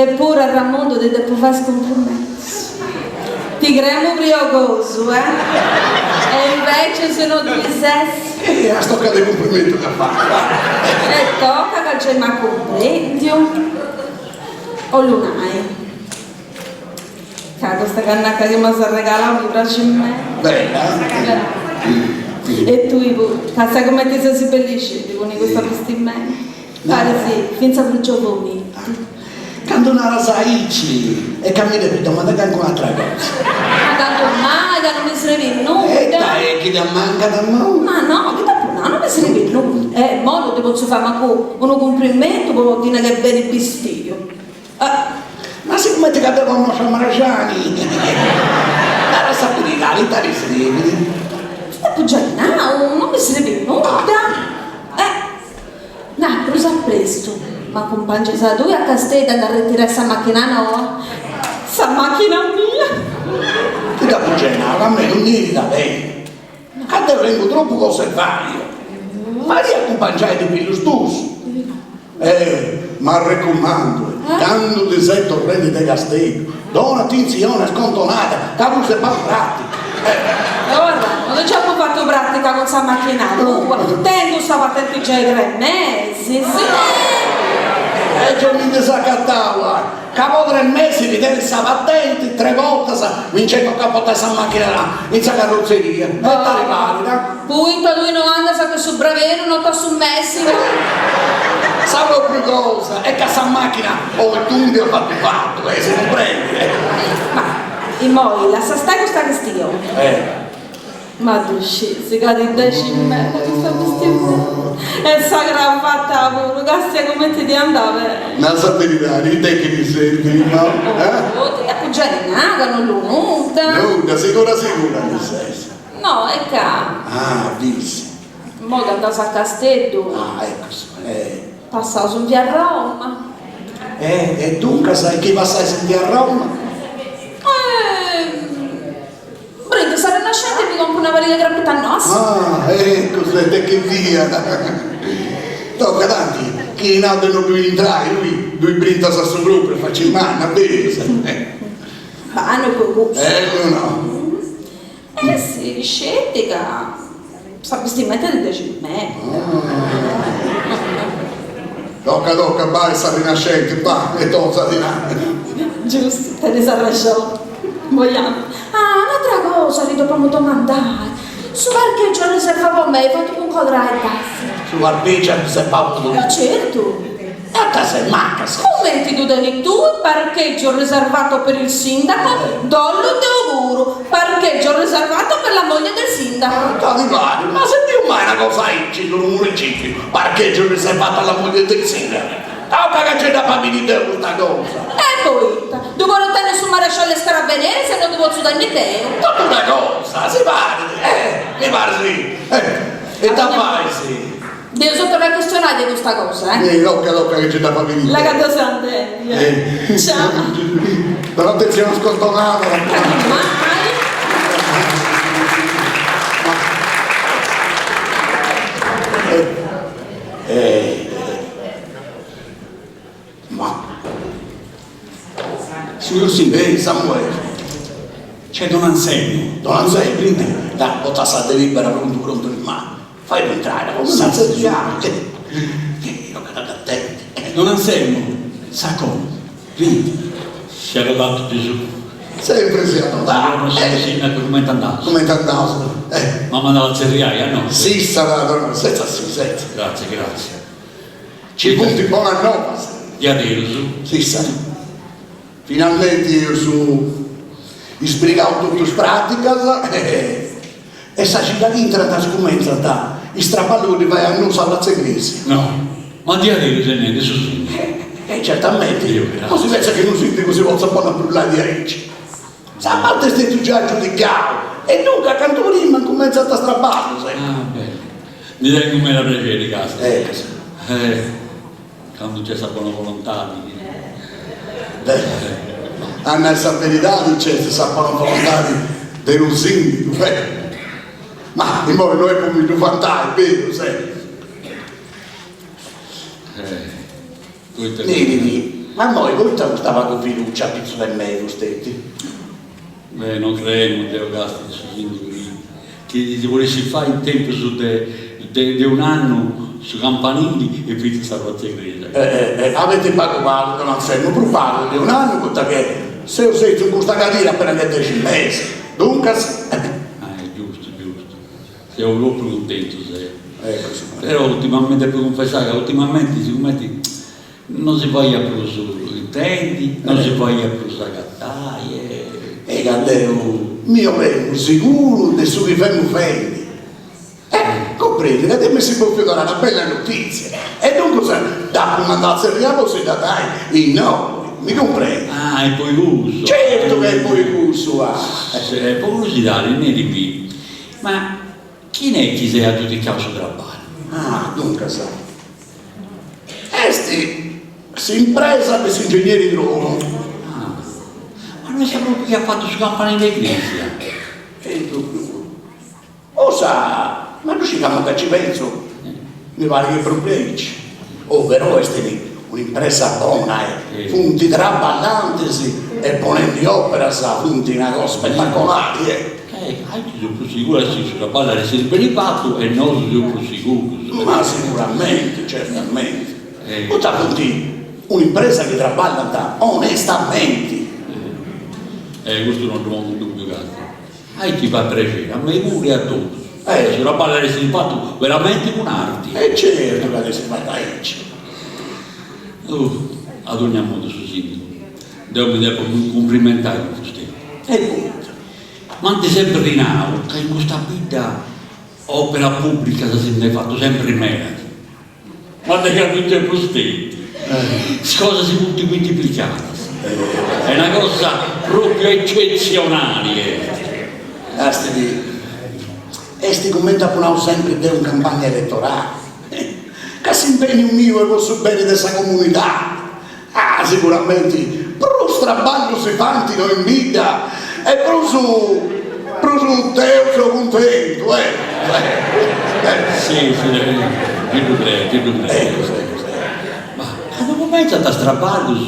Eppuru a Ramundu ti depu fai is cumplimentus. Ti creemu priogosu, eh? E invecias no ddu ses. E as tocadu 'e cumplimentu ch'as fatu, va. E toca ca gei m'at cumprendiu. 'Ollu nai. Ca custa cannaca chi m'as arregalau mi praxit meda. Bella? E tui puru, ca sai cumenti ses bellixeddu cun custa bistimenta. Paris fintzas prus giovonitu. Candu naras aici est ca mi depis domandai cancun'atra cosa. Ma candu mai, ca non mi srebit nudda. E ita est chi ti ammancat immoi? Ma no, chi t'apu nau, non mi srebit nudda. E immoi non ti potzu fai mancu unu cumprimentu po ti nai ca est beni bistiu. Ma sigumenti ca deu connosciu a Mraxani, nara sa beridadi, ita ti srebit? T'apu giai nau, non mi srebit nudda. Eh! Na, prus a prestu, m'acumpangias tui a Casteddu a nd'arretirai sa machina noa? Sa machina mia! Ti dd'apu giai nau, ca a mei non mi 'enit a beni, ca deu tengu tropu cosa 'e fai. Fai acumpangiai de fillus tuus. Eh, m'arrecumandu, candu ti ses torrendi de Casteddu, dona atintzioni a is contonadas, ca prus est pagu pràtica. Torra, non nci apu fatu pràtica cun sa machina tua, tengu sa patenti giai tres mesis. E gei mi ndi seu acatau, ah, ca po tres mesis chi tenis sa patenti, tres bortas mi nc'est tocau a portai sa machina in sa carrotzeria, e ita ti parit, ah? Poita tui no andas cun su braberu no t'as su mèssigu? Sa propriu cosa est ca sa machina oi tundia fatu fatu, eh, si cumprendit, eh. Ma immoi lassa stai custa chistioni. Eh. Ma ddu scis ca ti dexit meda custa bistimenta? E sa cravata puru, castia cumenti ti andat beni. Nara sa beridadi, ita est chi ti serbit, no? Eh? Oh, ti dd'apu giai nau ca no 'ollu nudda. Nudda, sigura sigura ndi ses? No, est ca. Ah, dissi. Immoi ca andaus a Casteddu. Ah, eccu, eh. Passaus in via Roma. Eh, e duncas, e chi passais in via Roma? Eh, brintu in sa Rinascente e mi comporu una pariga 'e crapitas noas. Ah, eccu, ita chi fiat. Tocat, tanti, chi nau de no ddui intrai, tui ddui brintas a su propriu, faci manna, berus? Ma no po cussu. Eh, no, no. Eh si, sceti ca sa bistimenta ti dexit meda. Toca toca, bai a sa Rinascente, ba, e tosa dinai. Giustu, tenis arrexoni. Immoi andu. Ah, un'atra cosa ti depamu domandai, su parcheggiu arreservau po mei fatu cuncodrai dd'as? Su parcheggiu arreservau po tui? Ma certu! E ita ses maca ses? Cumenti ddu tenit tui, parcheggio riservato per il sindaco, dd'ollu deu puru, parcheggio riservato per la moglie del sindaco. Ita ti parit? Ma s'est biu mai una cosa aici in unu municipiu, parcheggio riservato alla moglie del sindaco? Toca ca nci dd'apa biri deu custa cosa. E poita? Ddu podit tenni su maresciallu 'e is carabineris e no ddu potzu tenni deu? Totu una cosa, si parit, eh, mi parit, eh, ita fais? Deus torrai a chistionai de custa cosa, eh? Eh, toca, toca chi nci dd'apa biri. La ca deu seu andendi, eh. Ciao. Dona attenzione a is contonadas. Candu mai. Eh, ma. Signor sindaco. Ehi, Samuele. C'è Don Anselmo. Don Anselmo? Dai, porta sa delibera prontu prontu in manu. Fai intrare, come si Don Anselmo, sa como, brinti. Sia lodato Gesù. Sempri siat lodau. Buongiorno signor sindaco, cumenti andaus? Cumenti andaus? Eh. M'at mandau a tzerriai, a no? Sissara, setza si, setza. Grazie, grazie. Ci funt bonas novas. Diaderus? Sissara. Finalmenti eus isbrigau totu is praticas e sa cida chi intrat scumentzant is traballus po ndi fai a nou sa pratza 'e cresia. No, ma diaderus est nendi su sindigu? E certamenti, no si pentzat chi unu sindigu si potzat ponni a brullai diaici. S'appaltu est stetiu giai agiudicau e duncas cantu prima incumentzant is traballus. Ah beni, ndi tengu meda prexeri casi. Eccu. Candu nc'est sa bona volontadi. Beh, a nai sa beridadi nc'est sa bona volontadi de unu sindigu, eh! Ma immoi no est po mi ddu vantai, berus, eh? Eh, Mirit. Ma immoi poita custa pagu fiducia apitzus de mei, fusteti? Beh, non creemu deu casti su sindigu chi si podessit fai in tempus de de un'annu su campanili e fintzas sa pratza 'e cresia. Eh, aveti pagu pagu, don Anselmu, prus pagu de un'annu poita che seu setziu in custa cadira appena de dexi mesis, duncas. Ah, giustu, giustu. Seu propriu cuntentu seu. Però ultimamenti, depu cunfessai ca ultimamenti sigumenti non si faiat prus intendi, non si faiat prus agatai e. E ca deu mi 'olemu siguru de su chi femu fendi. E cumprendi ca deu m'essi bòfiu donai una bella notìtzia e duncas dd'apu mandau a tzerriai po si dda dai innoi, mi cumprendi? Ah, est po cussu. Certu ca est po cussu, ah. Po curiosidadi, nerimi, Ma chini est chi s'est agiudicau su traballu? Ah, duncas est s'impresa de s'ingegneri Tronu. Ah, ma no est sa propriu chi at fatu su campanili 'e cresia? Est propriu. O sa, ma ddu sciu ca ca ci pentzu, mi parit chi est propriu aici. Oh, però est un'impresa bona e funt traballantis e ponendi operas funt una cosa spettacolari e. Eh, aici seu prus siguru chi su traballu at essiri beni fatu e nosu seus prus sigurus. Ma siguramenti, certamenti. Poita funt un'impresa chi traballant onestamenti. Eh, custu non ddu pongu in dubbiu casi. Aici fait prexeri a mei puru e a totus. Su traballu at essiri fatu veramenti cun arti. E certu ca at essiri fatu aici. A dogna modu su sindigu, deu mi depu cumprimentai cun fustei. E poita? M'ant sempri nau ca in custa bidda òperas pùblicas si nd'est fatu sempri medas, ma de candu nc'est fustei is cosas si funt multiplicadas, est una cosa pròpriu eccetzionali est. Est est cumenti apu nau sempri deu in campagna eletorali, ca s'impegnu miu est po su beni de sa comunidadi Ah, siguramenti prus traballu si faint innoi in bidda e prus prus deu seu cuntentu, eh! Si, si, ti ddu creu, ti ddu creu. Ma candu cumentzant is traballus?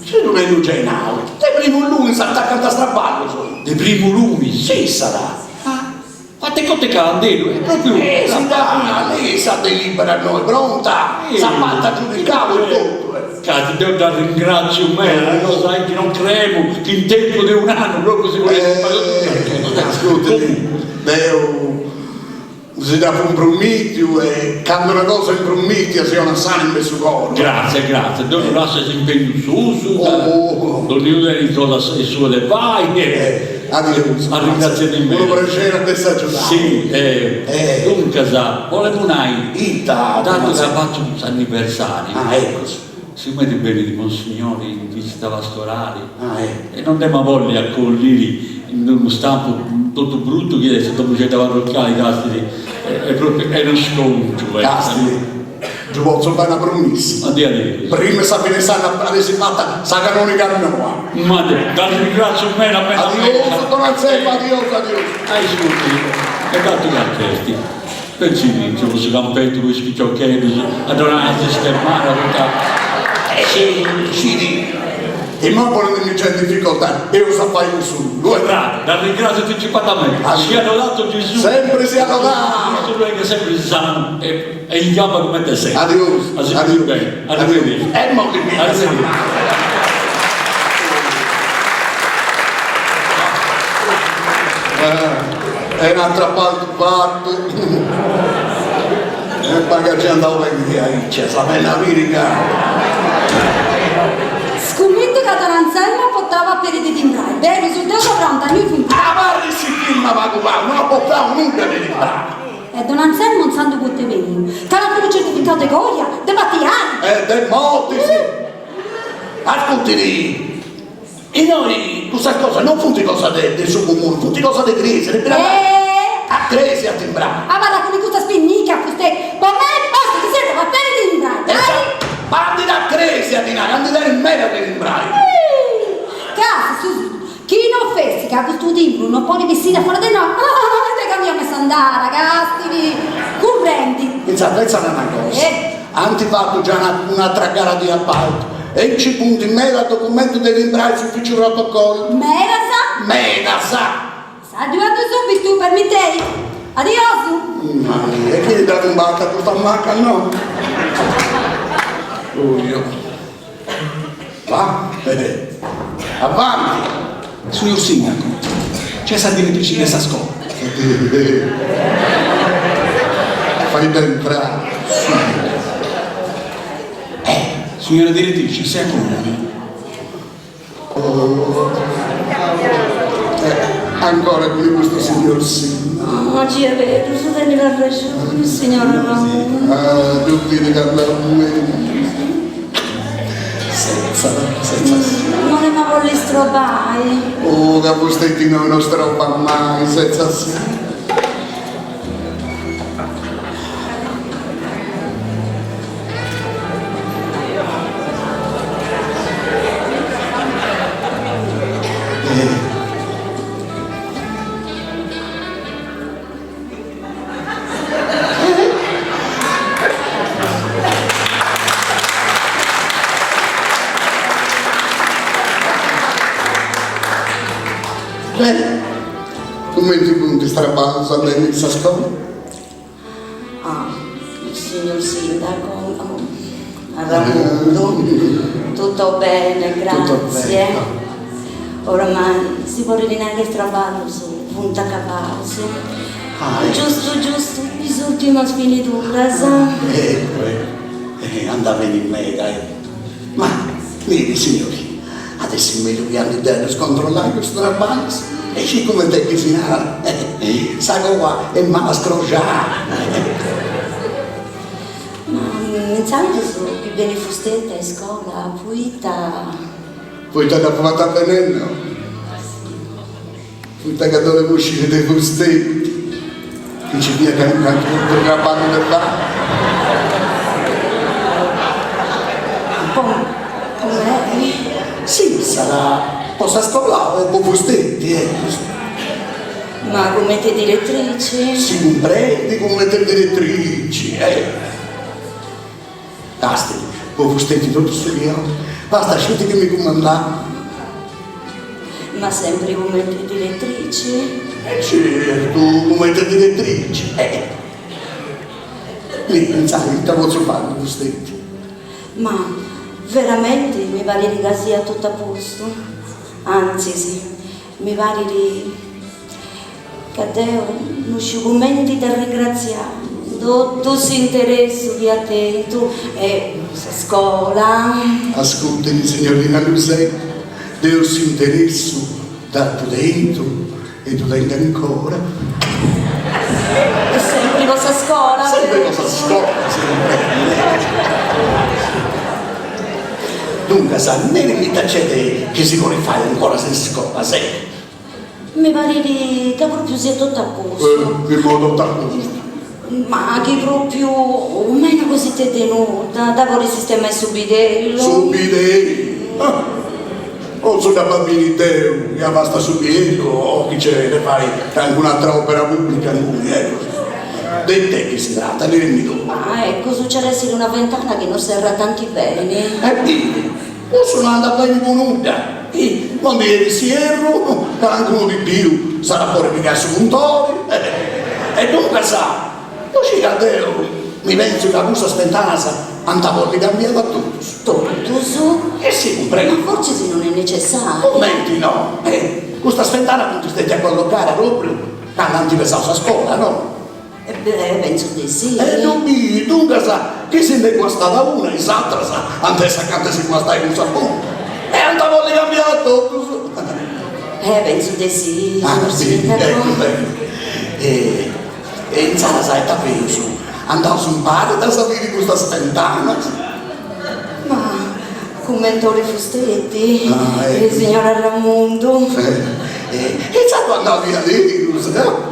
Si ddu tengu giai nau, de primu lunis atacant is traballus. De primu lunis? Sissat. Ah Fate contu calandeddu, est propriu. E si dda lei sa delibera innoi pronta, s'appaltu agiudicau e totu. Casi deu dda ringraziu meda, una cosa aici non creemu chi in tempus de un'annu propriu si podessit fai totu custa cosa. Ascurti, deu si dd'apu impromìtiu e candu una cosa est impromìtia si 'onat s'anima e su coro. Grazie, grazie, deu ddu lassu a s'impegnu susu, ca donniunu tenit cosas suas de fai e. Adiosu. Arringraziadi meda. Unu prexeri a t'essi agiudau. Si, duncas, bolemu nai. Ita? Datu ca fatzu s'anniversariu. Ah, ecus. Sigumenti benit Monsignori in visita pastorali. Ah, eccu. E non dd'emu a bolli acolliri in unu stampu totu brutu chi est sa domixedda parrochiali, castidi, est propriu, est unu sconciu. Castidi. Ddu potzu fai una promissa. Ma diaderus. Prima 'e sa fine 'e s'annu at essi fata sa canonica noa. Ma t'arringratziu meda meda meda. Adiosu don Anselmo, adiosu, adiosu. Aiscurti, e datu ca nc'est, pentzi po su campetu po is piciocheddus a ddu andai a sistemai poita seus. Scidi, Immoi ponendimi giai in difficoltà, eus a fai cussu puru. Bravo, t'arringratziu anticipadamenti. Siat lodatu Gesù. Sempri siat lodau. Cristu bengat sempri sanu e e in gamba cumenti sempri. Adiosu. A si biri beni. Arrivederci. E mo ti biu. Arrivederci. Est un'atru apaltu fatu. E paga giai andau beni diaici, sa bella piriga. Scummittu ca don Anselmo portau paperi de timbrai, berus? Deu seu pronta, innui funt. Abarri si firma pagu pagu, no at portau nudda de timbrai. E don Anselmo intzandu poita benit? Calincunu certificau de coja? De batiari? E de morti si. Ascurtiri, innoi custas cosas non funt cosa de su comunu, funt cosa de cresia, depit andai a cresia a timbrai. Abarra cun custas pinnicas, fustei, po mei basta chi siat paperi de timbrai, dai! Bandit a cresia, ti naru, ndi tenit meda de timbrai. Casi, su chi no fessit ca custu timbru no podit bessiri a fora de innoi, ah, de ca mia m'est andada, castiri, currendi. Intzà, pensa una cosa, ant fatu giai un'atra gara de apaltu. E nci funt meda documentus de timbrai in s'ufficiu protocollu. Medas? Medas! S'arribandu subitu, permitei. Adiosu! Ma e chini dda cumbatat custa macca, no? Uio. Va, avanti! Signor Sindaco, c'è sa direttrici de sa scola. Faidda intrai. Signora direttrice, si accomodi. Ancora cun custu signor sindaco. Ma chi est berus, tenit arrexoni, signor Ramundu. Ah, ddu biri ca andat mellus. Setza, setza. Non emu a bolli strobai. Oh, ca vostè innoi no strobat mai, setza si. Beh, cumenti funt is traballus andendi in sa scola? Ah, signor sindaco, Arramundu, tutto bene, grazie. Oramai si podit nai ca is traballus funt acabaus. Giustu giustu is urtimas finiduras. Eccu, eccu, andat beni meda, ma miri signori, at essi mellus chi andi deu a ddus controllai custus traballus, e scit cumenti est chi si narat, sa coa est mala a scroxai. Ma intzandus chi benit fusteti a iscola, poita? Poita dd'apu fata beni no? Poita ca dd'olemu sciri de fusteti, chi nci fiat calincunu traballu de fai. Po mei? Si, sarà po sa scola o po fusteti, eccu. Ma cumenti diretrici? Si cumprendit cumenti diretrici, eh. Casti, po fusteti totu su chi 'olit, basta sceti chi mi cumandat. Ma sempri cumenti diretrici? E certu, cumenti diretrici, eh. Mi, intzandus, ita potzu fai po fusteti? Ma veramenti mi parit ca siat totu a postu, antzis, mi parit Ca deu no sciu cumenti t'arringratziai totu s'interessu chi at tentu e sa scola. Ascurtimi signorina Lusetta, deu s'interessu dd'apu tentu e ddu tengu ancora. E sempri po sa scola. Sempri po sa scola, si cumprendit. Duncas, narimi ita nc'est chi si podit fai ancora in scola, se. Mi parit ca propriu siat totu a postu. Eh, imoi totu a postu. Ma chi propriu mai una cosita de nudda, dda podit sistemai su bidellu. Su bidellu? Ah! Potzu dda fai biri deu, chi abastat su bidellu o chi nc'est de fai calincun'atra opera pubblica inguni, eccu. De ite chi si tratat, narimi tui. Ma eccu, nc'at essiri una ventana chi no serrat tanti beni. E biri, Cussu no andat beni po nudda. Ih, candu 'enit s'ierru, calincunu pipiu s'at a podi pigai su puntori. E duncas, no sciu ca deu mi pentzu ca cussas fentanas ant a bolli cambiadas totus. Totus? E si cumprendit. Ma fortzis non est necessariu. Cumenti no? Eh, custas fentanas funt stetias collocadas propriu candu ant pesau sa scola, no? E beh, pentzu de si. E ddu biri, duncas, chi si nd'est guastada una, is atras ant essi acanta 'e si guastai cun sa punta. E ant a bolli cambiadas totus. E pentzu de si, Ah, signor si, sindaco. eccu, beni. E e insaras ita feus, andaus impari a ddas biri custas fentanas? Ma cumenti 'olit fusteti, Ah, eccu. signor Arramundu. E e insaras andaus diaderus, no?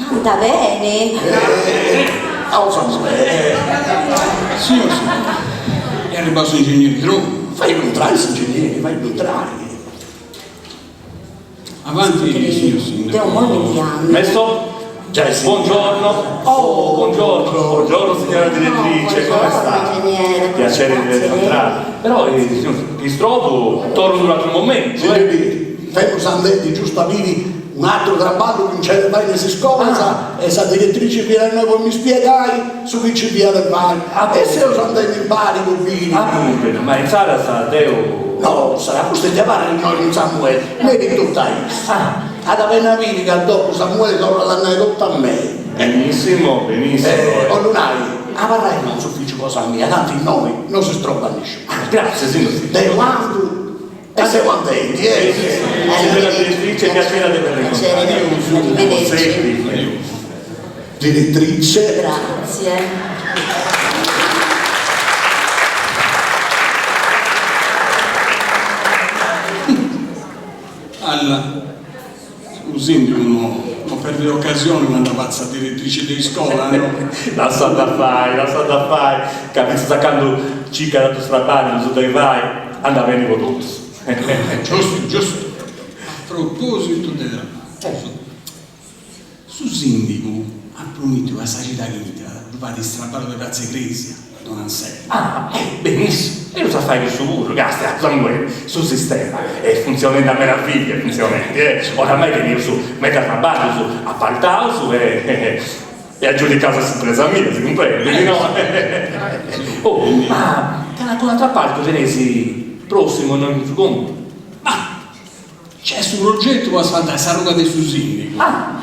Anda beni. Signor sindaco, est arribau s'ingegneri Tronu. Fai intrai s'ingegneri, fai intrai. Avanti, signor sindaco. Deu moi mi ndi andu. Mesto? Giai si. Buongiorno. Oh, buongiorno. Buongiorno signora direttrice, come sta? Ingegnere. Piacere di incontrarla. Però, eh, signor Pistrobu, torno un altro momento. Signor Femus andendi giustu a biri un'atru traballu chi nc'est de fai in is iscolas e sa direttrici fiat innoi po mi spiegai su chi nci fiat de fai e seus andendi impari po biri. Ah, cumprendi, ma insaras deu. No, sa, custu est de abarrai innoi cun Samuele, neri totu a issa. At a benni a biri ca dopu Samuele torrat a nai totu a mei. Benissimo, benissimo. Eh, 'ollu nai, abarrai innoi in s'ufficiu cosa mia, tanti innoi no si strobat nisciunu. Ah, grazie, signor. Deu andu E seu andendi, eh! Signora direttrice, piacere de averla incontrata. Arrivederci. Direttrice. Grazie. Anna, su sindigu no no perdit ocasioni candu fait sa diretrici de iscola, no? Lassa dda fai, lassa dda fai, ca fintzas a candu circat atrus traballus de fai, andat beni po totus. Giustu, giustu. A propositu de traballus, su sindigu at promitiu ca sa cida chi intrat ddu fait is traballus de pratza 'e cresia. Don Anselmo. Ah, eh, benissimo, eus a fai cussu puru, castia, Samuele, su sistema est funtzionendi a meraviglia, est funtzionendi, eh, oramai teneus meda traballus apaltaus e e agiudicaus a s'impresa mia, si cumprendit, no? Oh, ma calincunu atru apaltu teneis prossimu innoi in su comunu? Ma nc'est su progetu po asfaltai sa ruga de su sindigu. Ah!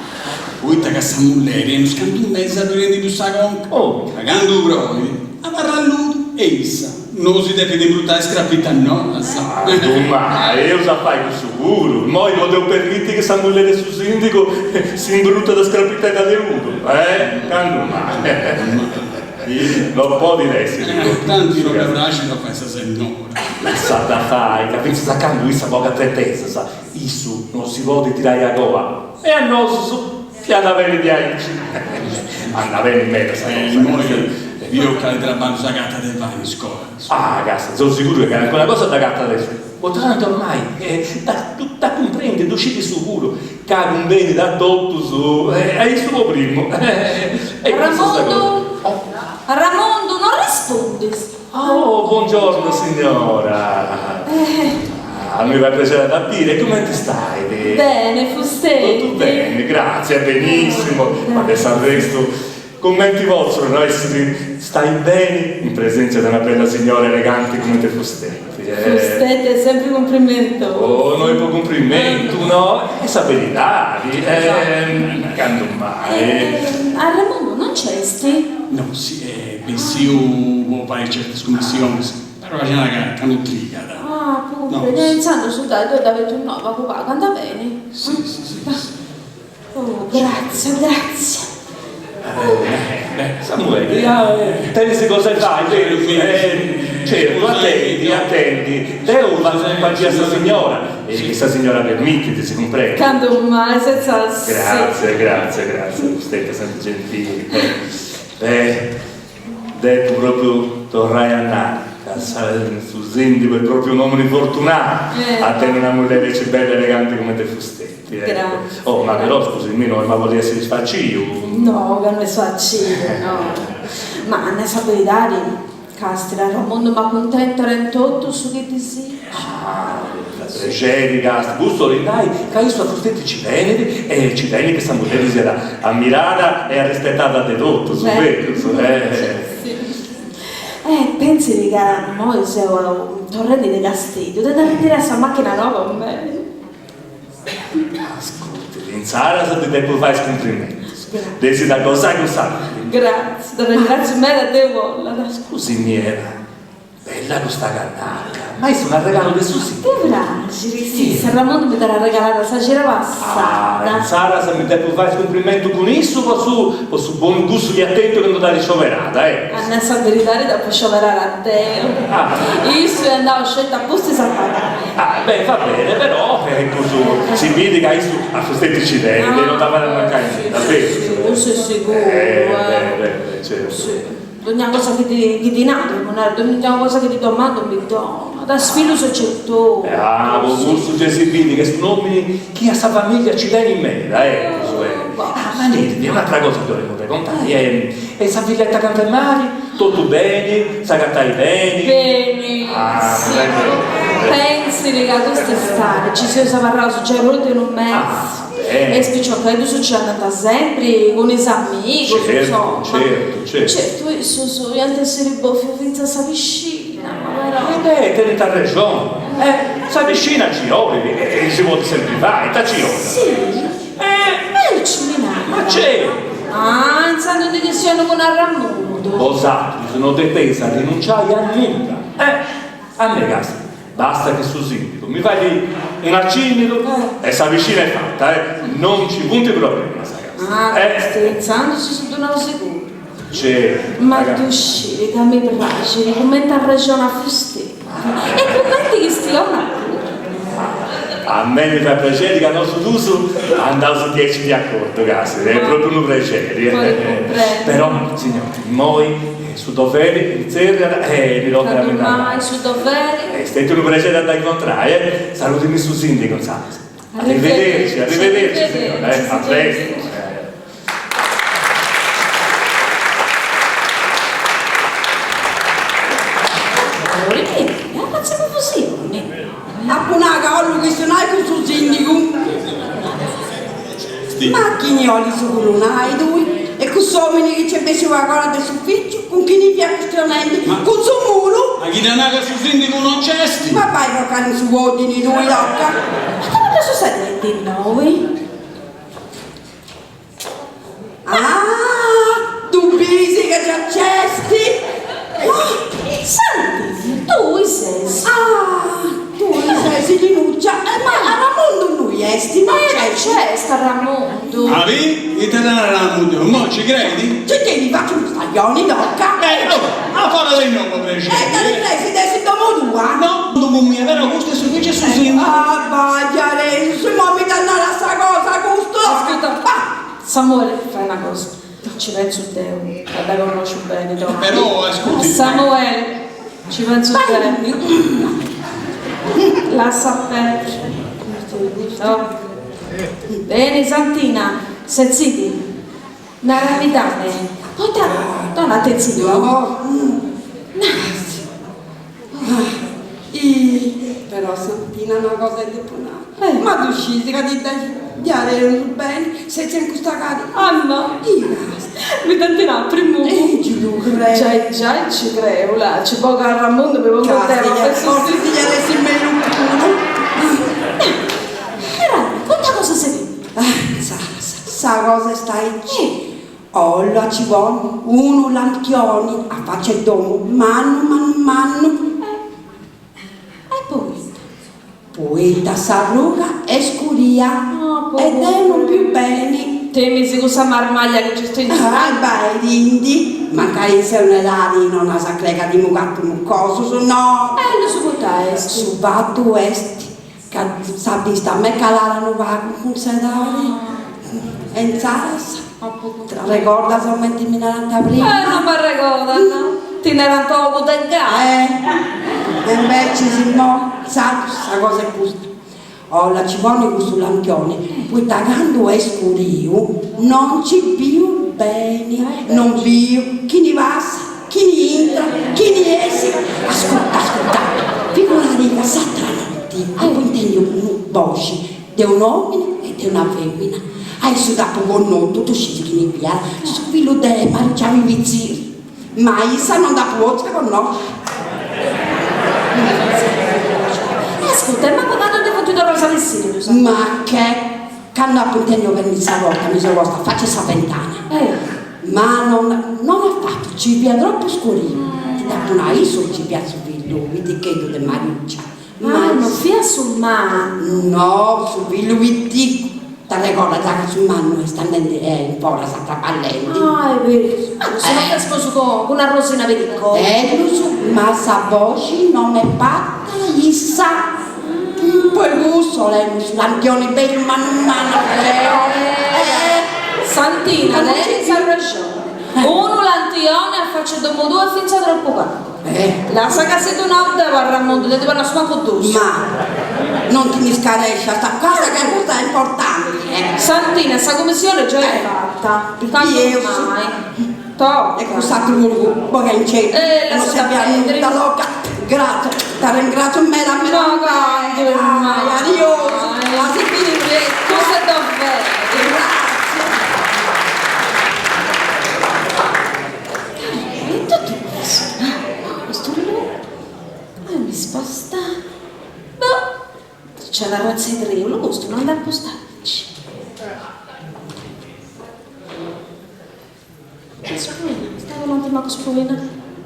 Poita ca sa mulleri est unus cantu mesis a ddi rendi prus sa conca. Oh! Ca candu proit, abarrat ludu e issa no si depit imbrutai is crapitas noas. Candu mai, eus a fai cussu puru. Immoi podeus permiti chi sa mulleri 'e su sindigu si imbrutat is crapiteddas de ludu, eh? Candu mai. No podit essi. Tanti no dda praxit a fai sa sennora. Lassa dda fai, ca fintzas a candu issa bogat pretesas, issu no si podit tirai a coa. E a nosus chi andat beni diaici. Andat beni meda sa cosa. Immoi biu cali traballu s'agatat de fai in iscola. Ah, cassa, seu siguru ca calincuna cosa dd'agatat de su. Po tantu ormai dda cumprendit, ddu scit issu puru, Ca cumbenit a totus e a issu po primu. Ramundu, Ramundu, no respundis? Oh, buongiorno signora. Ah, mi fait prexeri a dda biri, e cumenti stait? Bene, fusteti. Totu beni, grazie, benissimo, ma de s'arrestu Cumenti potzu no essiri stai beni in presenzia de una bella signora eleganti cumenti fusteti? Fusteti est sempri cumprimentosu. Oh, no est po cumprimentu, no, est sa beridadi, candu mai. Arremundu no nc'esti? No, si, est bessiu po fai certas cummissionis, però nci narat ca no trigat. Ah, po cumprendi, intzandus dai, deu dd'abetu innoi pagu pagu, andat beni? Si, si, si. Oh, gratzias, gratzias. Beh, Samuele, ja tenis cosa 'e fai, berus? Certu, atendi, atendi, deu fatzu cumpangia a sa signora, e chi sa signora permitit, si cumprendit. Candu mai, senza si. Gratzie, gratzie, gratzie, fusteti sempri gentili. Beh, Depu propriu torrai a nai ca su sindigu est propriu un'omini fortunau a tenni una mulleri aici bella e eleganti cumenti fusteti, eccu. Oh, ma però, scusimì, no emu a bolli essiri sfaciu. No, ca no est sfaciu, no. Ma a nai sa beridadi, Castria, Ramundu m'acuntentat in totu su chi disìgiu. Ah, prexeri, casti, custu 'olit nai ca issu a fusteti ci tenit e ci tenit chi sa mulleri siat ammirada e arrispetada de totus, berus? Eh, pentzit ca immoi seu torrendi de Casteddu, de dd'arretirai sa machina noba po mei. Ascurtit, insaras ti depu fai is cumprimentus, de si dda gosai cussa machina. Gratzias, t'arringratziu meda Deus bollat. Scusimì Eva, Bella custa cannaca, ma est un'arregalu de su sindigu. Ti praxit? Si, si Arramundu mi dd'at arregalada sa cida passada. Ah, insaras mi depu fai is cumprimentus cun issu po su po su bonu gustu chi at tentu candu dd'at scioberada, eh. A nai sa beridadi dd'apu scioberada deu. Issu est andau sceti a pustis a pagai. Ah, beh, va bene, però cussu si bidi ca issu a fusteti ci tenit e non dd'at fai mancai nudda, berus? Cussu est siguru, eh. Eh, beh, beh, certu. Dogna cosa chi ti chi ti nau, dogna cosa chi ti domando mi donat, is fillus etotu. Ah, po cussu gei si bidi ca est un'omini chi a sa familia ci tenit meda, eccu, eh. Ah, ma neridi, un'atra cosa ti 'olemu pregontai, e sa filletta acanta 'e mari, totu beni, s'agatait beni? Beni, si, pentzit ca cust'istadi ci seus abarraus giai prus de unu mesi. E is piciocheddus ci andant sempri cun is amigus, insoma. Certu, certu. Certu issus iant essiri bofiu fintzas sa piscina, ma però. E beh, tenint arrexoni. Eh, sa piscina ci 'olit e si podit sempri fai, ita ci 'olit? Si? Eh! E ci mi narat. Ma certu! Ah, intzandus ndi chistionu cun Arramundu. Bosatrus no depeis arrinunciai a nudda. Eh! A mei casi Basta chi su sindigu mi fait un'acinnidu e sa piscina est fata, eh, non nci funt problemas. Ah, intzandus si ddu nau seguru. Certu. Ma ddu sciri ca mi praxit cumenti arrexonat fustei e cumenti chistionat puru. A mei mi fait prexeri ca nosu duus andaus diaici de acordu casi, est propriu unu prexeri. Però, signora, immoi Su doveri mi zerriat e mi tocat a mi nd'andai. Candu mai su doveri. Est stetiu unu prexeri a dda incontrai, eh. Saludimi su sindigu, insaras. Arrivederci, arrivederci signora, eh. A prestu. Allora, mi, fatzi confusioni. Apu nau ca 'ollu chistionai cun su sindigu. Ma chini 'olis gurrunai tui? E cuss'omini chi c'est bessiu agora de s'ufficiu, cun chini fiat chistionendi? Cun su muru? Ma chi dd'at nau ca su sindigu non nc'est? Ma bai crocai in su poddini tui, toca! Ma ita est sussedendi innoi? Ah, ddu bisi ca già nc'esti? Santina, tui ses? Ah, tui ses Linuccia, e ma Arramundu innui esti, no nc'esti? Eh, no nc'est Arramundu. Abi, ita t'at narau Arramundu, immoi ci credi? Ci ti faci unu staglioni, toca. Eh, oh, a fora de innoi po prexeri. E ita ti cresi de essi in domu tua? No, domu mia, però custu est s'ufficiu 'e su sindigu. Ah, bagliaresu, si immoi mi dda narat sa cosa custu! Ascurta, Samuele, fai una cosa, ci pentzu deu, ca dda connosciu beni, donna. Però, ascurti. Samuele, ci pentzu deu. Lassa perdi. No. Beni, Santina, setzidi. Narami dame, poita dona atentzioni. Naras. Ih, però Santina una cosa ti depu nai, ma ddu scisi ca ti dda diaderus beni setzia in custa cadira? Ah no! Ih, casta! Mi dd'ant nau primu. Eh, ci ddu creu! Giai giai ci creu, là, ci bogu a Arramundu mi pongu deu a fai su. Fortzis iat essi mellus puru. Narami, poita cosa serbit? Ah, insaras, sa cosa est aici. 'Ollu a ci ponni unu lantioni a faci 'e domu mannu mannu mannu. E poita? Poita s'arruga est scuria e deu non biu beni. Timis cussa marmaglia chi nc'est in giru? Ah, baidindi, mancai seu in edadi non as a crei ca timu gattus mucosus, no! E su poita est? Su fatu est Ca sa vista m'est calada unu pagu cun s'edadi e insaras t'arregordas cumenti mi narant prima? Eh non m'arregordas, ti narant ogu de gatu. Eh, e imbecis immoi, insaras sa cosa est custa, 'ollu a ci ponni custu lampioni, poita candu est scuriu non nci biu beni, non biu chini passat, chini intrat, chini essit, ascurta ascurta, figuradi ca s'atra noti apu intendiu una boxi de un'omini e de una femina, a issu dd'apu connotu, ddu scis chini fiat, su fillu de Mariuccia Pivizziri, ma issa non dd'apu potzia connosci. E ascurta, e mancu candu ndi funt torraus a bessiri ddus Ma che, candu apu intendiu oberri sa porta mi seu posta a faci 'e sa ventana. Ma non non at fatu, ci fiat tropu scuriu, ti dd'apu nau, issu ci fiat su fillu piticheddu de Mariuccia, ma non fiat su mannu. No, su fillu piticu, t'arregordas ca su mannu est andendi in foras traballendi. Ah, est berus, si no est sposu cun Arrosina Periconi. Ellus, ma sa boxi non m'est parta issa. Poi cussu 'olemus su lampioni bellu mannu mannu Santina, tenis arrexoni. Unu lantioni. lampione a facci 'e domu tua est finzas troppu pagu. Lassa ca si ddu nau deu a Ramundu, de ti ponni a su mancu dus. Ma non ti ndi scarescias sa cosa ca custa est importanti, eh. Santina, sa cummissione giai est fata. Candu mai. Tocca. E cuss'aturu puru bogainceddu. Eh, Non lassa serbiat a perdiri. nudda, tocca. Grazie, t'arringrazio meda meda Ma candu meda. mai. Adiosu, a si biri prestu. Custu est doveri. Grazie. E totu cussu, ah, custu logu, ah, mi sposta, boh, nc'est un'arratza 'e triulu custu no andat prus aici. Spuina, stai un attimo spuina.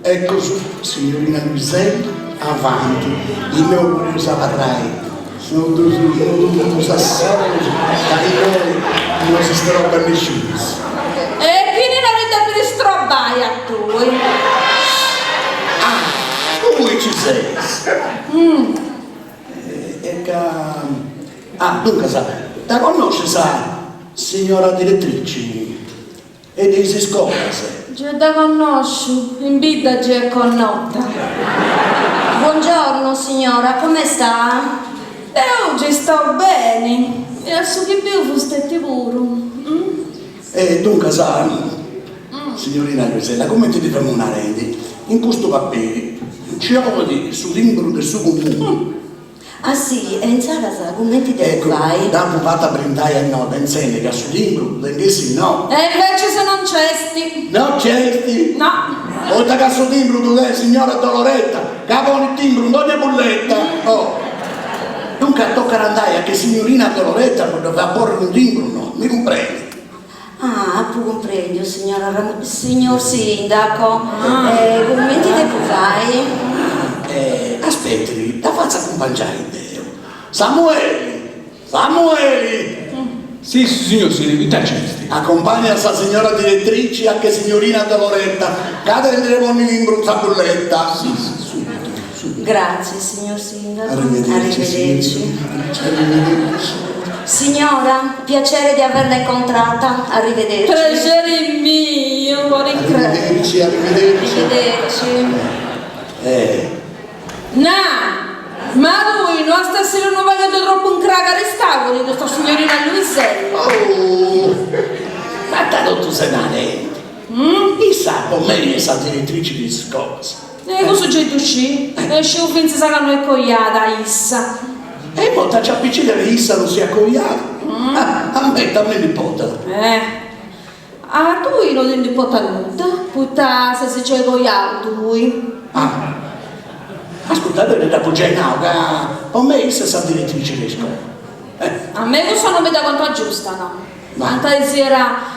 Ecco su, signorina Luisella, avanti, innoi boleus abarrai, no ddus a solus, ca innoi no si strobat nisciunus. E chini no depit strobai a tui? Ah, tui ci ses? E ca. Ah, duncas, dda connoscis sa signora direttrici? E de is iscolas? Gei dda connosciu, in bidda gei est connota. Buongiorno signora, come sta? Deu gei stau beni, e a su chi biu fusteti puru. E duncas, signorina Luisella, cumenti ti femu narendi, in custu paperi nci 'olit su timbru de su comunu. Ah si, e insaras cumenti depu Eccu, fai? dd'apu fata brintai a innoi pentzendi ca su timbru depit essi innoi. E invecias non nc'esti. No nc'esti? No. Poita ca su timbru ddu tenit signora Doloretta, ca ponit timbru in dogna bulletta. Oh. Duncas tocat andai a che signorina Doloretta po dda fai a porri unu timbru no, mi cumprendit. Ah, apu cumprendiu, signora Ramu, signor sindaco, e cumenti depu fai? Eh, aspetit, dda fatzu acumpangiai deu. Samueli! Samueli! Si, signor sindicu, ita nc'est? Accompagna sa signora direttrici a che signorina Doloretta, ca tenit de ponni timbru in sa bulletta. Si, si, subitu, subitu. Grazie, signor sindaco. Arrivederci, Arrivederci. Arrivederci. Signora, piacere di averla incontrata. Arrivederci. Prexeri miu, podi crei. Arrivederci, arrivederci. Arrivederci. Eh. Na! Ma tui no ast essiri unu pagheddu troppu incragaristau cun custa signorina Luisella? Oh! Ma ita totu ses narendi? Issa po mei est sa direttrici de is scolas. E cussu gei ddu sciu, e sciu fintzas ca no est coiada issa. E poita nci apicigat chi issa no siat coiada? A mei ita mi ndi importat? Eh. A tui no ti ndi importat nudda, poita ses giai coiau tui. Ah. Ascurta, deu dd'apu giai nau ca po mei issa est sa direttrici de iscola. Eh. A mei cussa no mi dda contat giusta, no. Mancai siat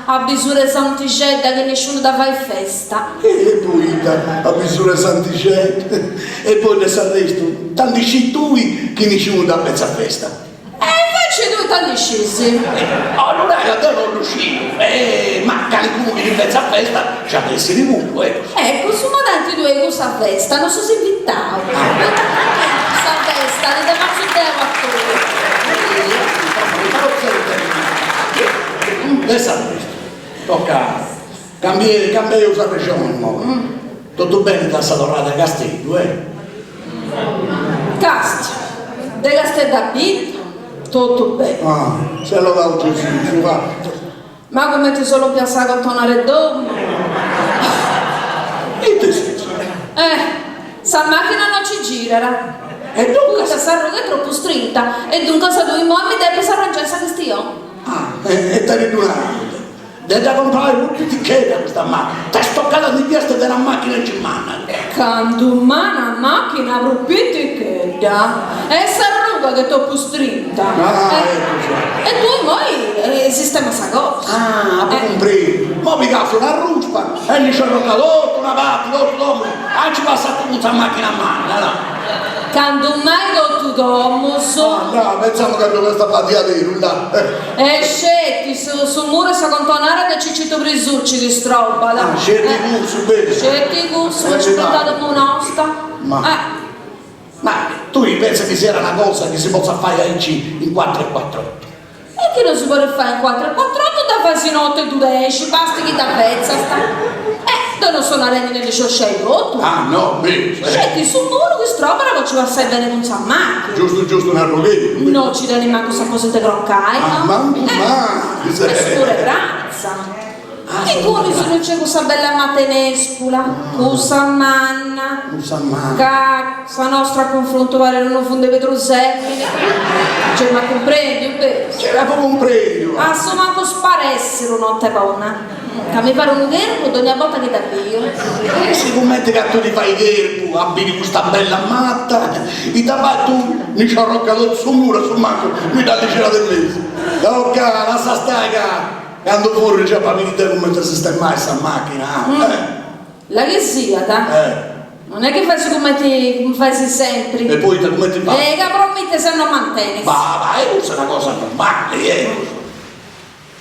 a bisura 'e Santixedda chi nisciunu dda fait festa. E poita a bisura 'e Santixedda? E poi de s'arrestu, ita ndi scit tui chi nisciunu dda fetzat festa? E inveci tui ita ndi scisi? Allura ca deu non ddu sciu, ma calicunu chi ddi fetzat festa nci at essiri puru, eccu. Eccu, su ma tanti tui cussa festa non ses invitau. Sa festa ti dda fatzu deu a tui. De s'arrestu, toca, cambiaus arrexoni immoi. Totu beni de sa torrada a Casteddu, eh? Castia, de Casteddu a bidda, totu beni. Ah, siat lodau Gesùs, va. Ma cumenti seu lòmpia a sa contonara 'e domu. Ita est? Eh, sa machina no ci girat. E duncas? Poita s'arroga est tropu strinta e duncas tui imoi mi depis arrangiai sa chistioni. Ah, e ita ti ddu nau deu? De dda comporai prus pitichedda custa machina, t'est tocada ndi fiast de una machina aici manna. Candu mai una machina prus pitichedda est s'arruga ch'est tropu strinta. Ah, eccu già. E tui imoi sistema sa cosa. Ah, apu cumpriu. Moi pigaus una ruspa e ndi sciorrocat totu una parti, totu domu, aici passat puru sa machina manna, no? Candu mai totu domus. Ah, no, pentzamu ca ddu est a fai diaderus, là. E sceti su su muru 'e sa contonara de Cicitu Prisucci chi strobat. Ah, sceti cussu, beni. Sceti cussu, non ci brintat domu nosta. Ma. Eh. Ma tui pentzas chi siat una cosa chi si potzat fai aici in cuatru e cuatr'otu? E chi non si podit fai in cuatru e cuatr'otu dda fais in otu e dudexi, basti chi dda fetzast. Eh. Deu non so narendi de ndi sciosciai totu. Ah, no, beh. Sceti su muru chi strobat po ci passai beni cun sa machina. Giustu giustu un'arrogheddu. No ci tenit mancu s'aposentu 'e crocai, no? Ah, mancu mali. Est puru 'e pratza. Ingunis non c'est cussa bella mata 'e nespula, cussa manna, ca sa nostra a cunfrontu paret unu fundu 'e pedrusèmini. Gei m'at cumprendiu, berus? Gei l'apo cumprendiu! A su mancu sparèssiru notte bona, ca mi paret unu cherpu dogna borta chi dda biu. E sigumenti ca tui ti fai cherpu a biri custa bella mata, ita fait tui ndi sciorrocas totu su muru a su mancu mi dda alligeras de mesu. Tocca, lassa stai ca Candu furri già pa biri deu cumenti a sistemai sa macchina, eh. La chi siat. Eh. Non est chi fais cumenti fais sempri. E poita cumenti fais? E ca promitis e non mantenis. Va, va, e cussa est una cosa normali, eh.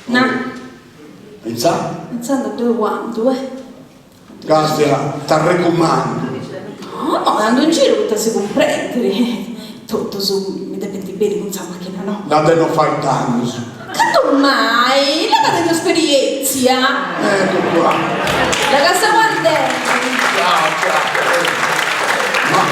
Na. Intzà? Intzandus deu andu, eh. Castia, t'arrecumandu. No, no, andu in giru poita si cumprendit, totus mi depint biri cun sa machina noa. Na de no fai dannus. Candu mai, la ca tengiu esperientzia. Ecco qua. La ca seu andendi. Ciao, ciao. Ma.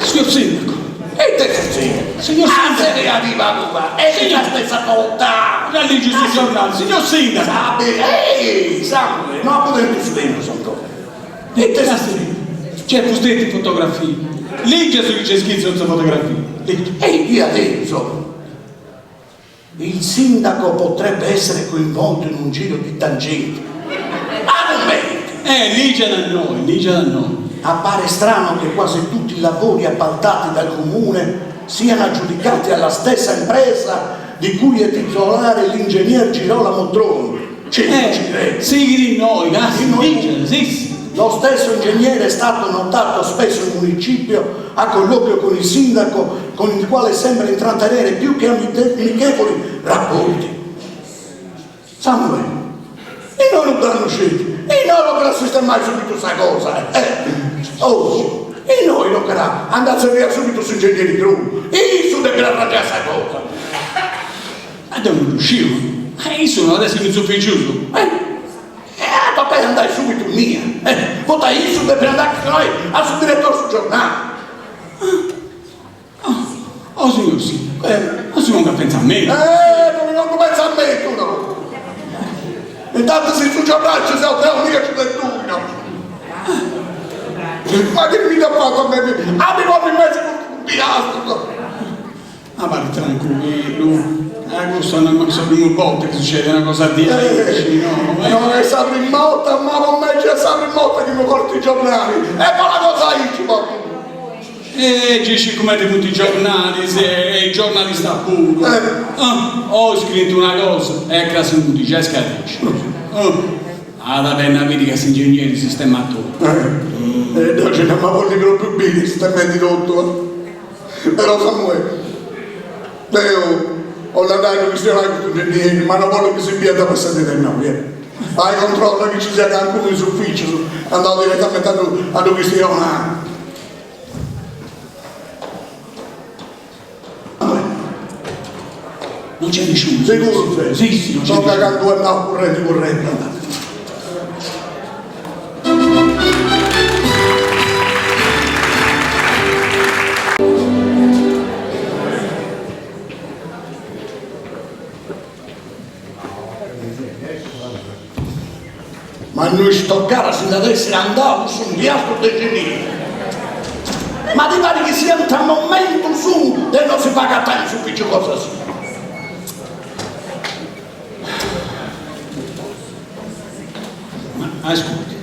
Signor Sindaco. E ite sutzedit? Signor Sindaco. Ah, se ne arriva tua. E la stessa volta. La leggi sul giornale, signor Sindaco. Sabi, ehi, Samuele, no apo tentu su tempus ancora. Ite sutzedit? C'è fusteti in fotografia. Legge su chi c'è scritto in fotografia. Legge. Ehi, via adesso. Il sindaco potrebbe essere coinvolto in un giro di tangenti. Ma commenti! Eh, ligia da noi, ligia da noi. Appare strano che quasi tutti i lavori appaltati dal comune siano aggiudicati alla stessa impresa di cui è titolare l'ingegner Girolamo Troni. Ci Eh, sighit innoi, casi, sì, sì. Lo stesso ingegnere è stato notato spesso in municipio a colloquio con il sindaco, con il quale sembra intrattenere più che amichevoli rapporti. Samuele, e noi non danno sceti, e noi non per sistemare subito questa cosa, eh. Oh, e noi non per andare via subito su ingegneri Troni, e su deve arrangiare questa cosa. Ma deu non ddu sciu, ma issu no at essi in s'uficiu suu. Eh, e tocat andai subitu innia, eh, poita issu depit andai a chistionai a su direttori 'e su giornali. Ah, oh signor sindaco, eh, non si pongat a pentzai meda. Eh, non mi pongu pentzamentu, no. Intantu si in su giornali ci seu deu, mica ci ses tui, no. Ma chi mi dd'at fatu a mei, a mi ponni in mesu custus biastrus. Abarrit trancuillu, ah custa no est mancu sa primu borta chi sucedit una cosa diaici, no? Non est sa prima 'orta, ma po mei est sa prima 'orta chi mi portu i giornali, e po una cosa aici portu. E gei scis cumenti funt is giornalis e is giornalistas puru. Ah, oi scriint una cosa e cras si funt giai scarescius. At a benni a biri ca s'ingegneri sistemat totu. E deu gei dd'apu a bolli propriu biri sistemendi totu. Però Samuele, deu 'ollu andai a ddu chistionai custu ingegneri, ma no bollu chi si biat passendi de innoi, eh. Bai controlla chi ci siat cancunu in s'ufficiu, andau direttamente a ddu a ddu chistionai. Non c'è nisciunu. Siguru ses? Si, si, non c'è Tocca nisciunu. candu andau currendi currendi. Ma no stoccare si nd'at essiri andau cussu impiastru de geniu. Ma ti parit chi siant momentus de no si fai agatai in s'uficiu cosa sua. Ma ascurti,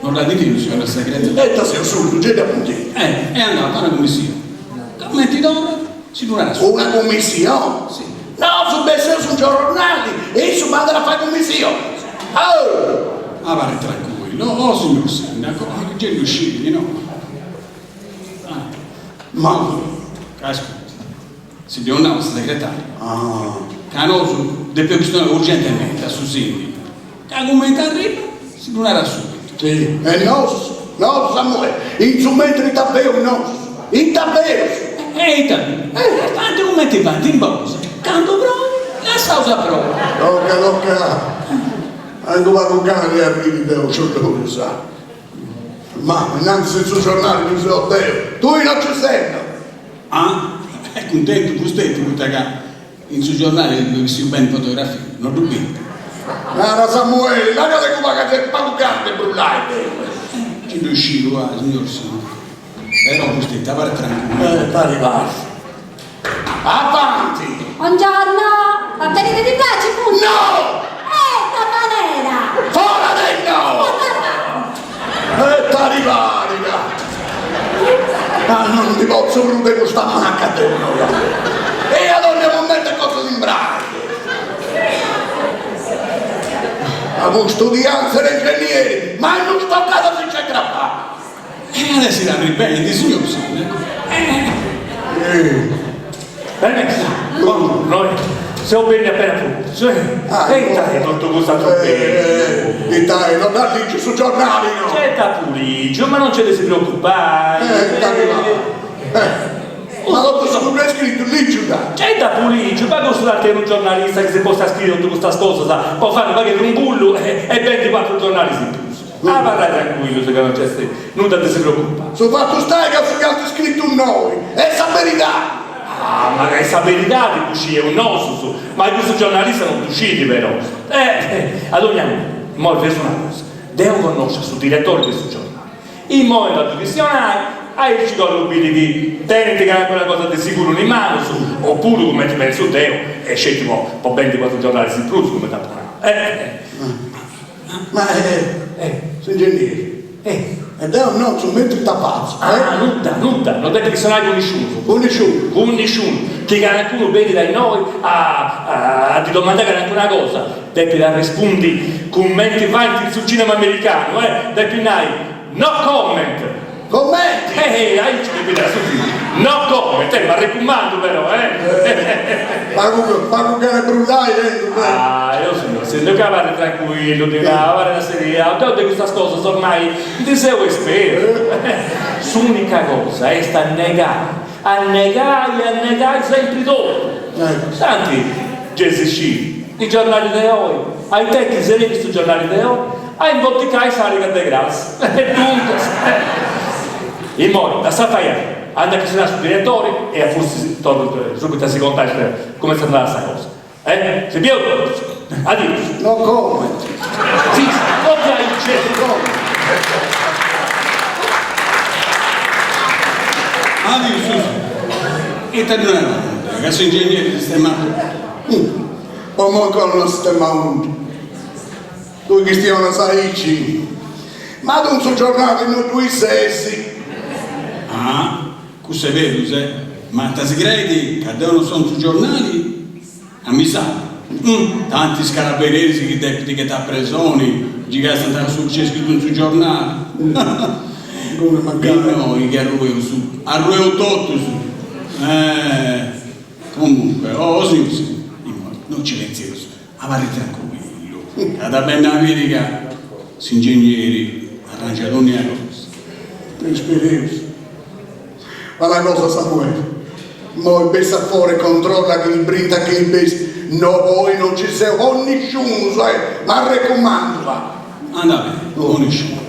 non dd'at biu signora segretaria? E ita seu surdu, gei dd'apu intesu. Eh, est andau a fai una cummissioni. Comenti torrat, si ddu narat su. Una cummissioni? Si. Nosu besseus in giornali e issu bandat a fai cummissionis. Oh! Abarrit trancuillu, oh signor sindaco, gei ddu scit, no? Ah. Ma. Ascurti, Si dd'eus nau a sa segretaria ca nosu depeus chistionai urgentementi a su sindigu, ca cumenti arribat si ddu narat subitu. Si, e nosu, nosu Samuele, in su mentri ita feus nosu, ita feus? E ita bi? E faint cumenti faint in Bosa, candu proit, lassaus a proi. Tocca, tocca, ancu pagu gana de arriri deu ciudduru, sa. Ma innantis in su giornali ddu seu deu, tui no ci ses no! Ah? Est cuntentu fusteti poita ca in su giornali ddu bessiu beni fotografia, no ddu biu. Nara Samueli, la calencuna ca c'est pagu gana de brullai deu. Ci ddu sciu, ah, signor sindicu. Però fusteti, abarrit trancuillu. Eh, pari pari. Avanti! Buongiorno, paperi de dinai funt? No! Eh, ita manera! Fora de innoi! E t'arribari ca! Ma non ndi potzu prus de custa macca deu no! E a dònnia momentu est cosa de imbrai! Ma custu diantzi de ingennieri, ma non tocat a si nci crappai! E at essi arribendi, signor sindaco. Bene, buongiorno, seu benniu appena prusu. E ita est totu custu atropellu? Ita est, non dd'as lìgiu su giornali no? Gei dd'apu lìgiu, ma non c'est de si preocupai. E ita arribat? Ma totu su chi ddoi est scritu lìgiu dd'as? Gei dd'apu lìgiu, ma custu tanti est unu giornalista chi s'est postu a scriri totu custas cosas po fai unu pagheddu 'e rumbullu e bendi cuatru giornalis in prus. Abarrai trancuillus ca non nc'est nudda de si preocupai. Su fatu stait ca su chi ant scritu innoi est sa beridadi. Ah, ma ca est sa beridadi ddu scieus nosus, ma custu giornalista non ddu scit però. Eh, a dogna modu, immoi feus una cosa, deu connosciu a su diretori de su giornali, immoi andu a ddu chistionai, aici torru a biri chi tenint calincuna cosa de siguru in manus, opuru cumenti pentzu deu, est sceti po bendi cuatru giornalis in prus, cumenti apu nau. Eh. Ma eh, s'ingennieri. Eh. E deu no, su mentri ita fatzu? Ah, nudda, nudda, no depit chistionai cun nisciunu. Cun nisciunu? Cun nisciunu. Chi calincunu benit a innoi a a ddi domandai calincuna cosa, depit arrespundi cumenti faint in su cinema americanu, eh, depit nai, no comment! Commenti? Eh, aici depit nai su fillu, no comment, eh, m'arrecumandu però, eh! Pagu, pagu gana 'e brullai tengu deu. Ah, eo signor sindicu, abarrit trancuillu, ddi nau, abarrit asseliau, deu de custas cosas ormai ndi seu espertu. S'unica cosa est a negai, a negai e a negai sempri totu. Tanti, gei si scit, is giornalis de oi, a it'est chi serbit su giornali de oi? A imboddicai s'àliga de cras. E duncas, immoi, lassa fai a mei, andu a chistionai a su diretori e a pustis torru subitu a si contai cumenti est andada sa cosa. Eh? Si bieus? Adius. No comment. Si, si, propriu aici est. No comment. Adius, Susu. Ita ddu narat, ca s'ingegneri sistemat totu. Po immoi ancora no sistemau nudda. Tui chistionas aici, ma tu in su giornali no ddui ses. Ah, cussu est berus, eh? Ma ita si creit ca deu non seu in su giornali? A mi sa. Tanti is carabineris chi depint ghetai a presoni, nci cassant su chi c'est scritu in su giornali. Innoi chi arrueus, arrueus totus. Eh, comunque, oh, signor sindicu, immoi non ci pentzeus. Abarrit trancuillu, ca at a benni a biri ca s'ingegneri arrangiat dònnia cosa. Ispereus. Fa una cosa Samuele, immoi bessi a fora e controlla chini brintat e chini bessit, no poi non ci seu po nisciunus, eh, m'arrecumandu, va. Andat beni, po nisciunus.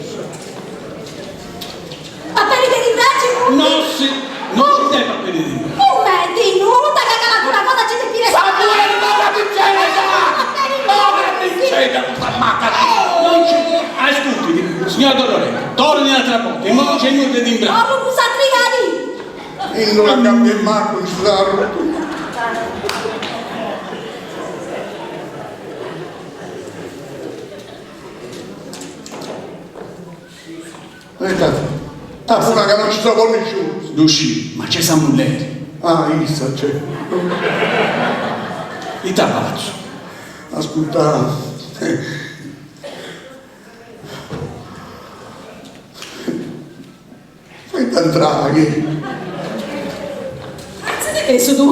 Paperi de dinai funt? Nossi, non ci nd'est paperi de dinai. Cumenti, nudda ca calancuna cosa ci depit essi. Samuele, boga mi nc'est! Boga mi nc'est custa macca! Non ci, ascurtit, signora Doloretta, torni un'atra borta, immoi non c'è nudda de imbrai. Torru cun sa trigadi! In d'una cambia 'e maccu in sardu. Ah, pura ca non ci sono nessuno. Ddu sciu, ma c'è sa mulleri. Ah, issa c'è. Ita fatzu? Ascurta. Fai intrai. Anzi de pesu tu.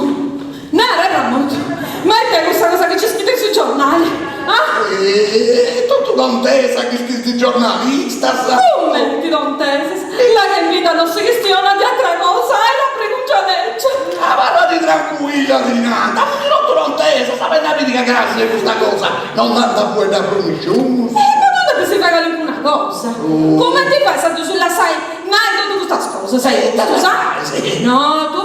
Nara, Ramondu, ma ita est custa cosa chi c'est scrita in su giornali? Ah? E totu contesa chi is giornalistas. Cumenti contesas? La che in bidda no si chistionat de atra cosa, est una pregunta lègia. Abarradi trancuilla Rinata, funt totu contesas, sa biri ca gràtzias a custa cosa non nd'ant a fueddai prus nisciunus. E ma tui depis fai calincuna cosa. Cumenti fais a ddus lassai nai totu custas cosas, custus ah? No, tu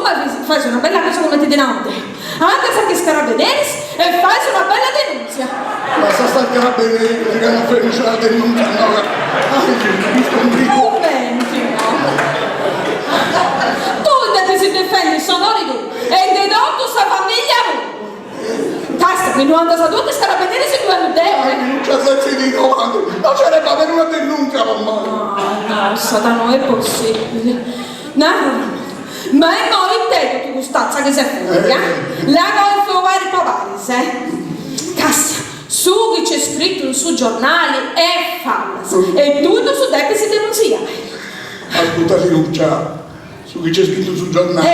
fais una bella cosa cumenti ti nau deu. Andas a is carabineris e fais una bella denuntzia. Lassa stai is carabineris ca non femus una denuntzia no ca Cumenti no? Tui depis difendi s'onori tuu e de totu sa familia puru. Casta, chi no andas tui a is carabineris ddu andu deu, eh. Denuncia senza di no, no c'era pa per una denuncia po mai. No, no, Sata, no est possibili. Nara, ma immoi it'est totu cust'atza chi s'est furia? La golfo pari po paris, eh? Castia, su chi c'est scritu in su giornali est fallas e tui ddus depis denuntziai. Ascurta Linuccia, su chi c'est scritu in su giornali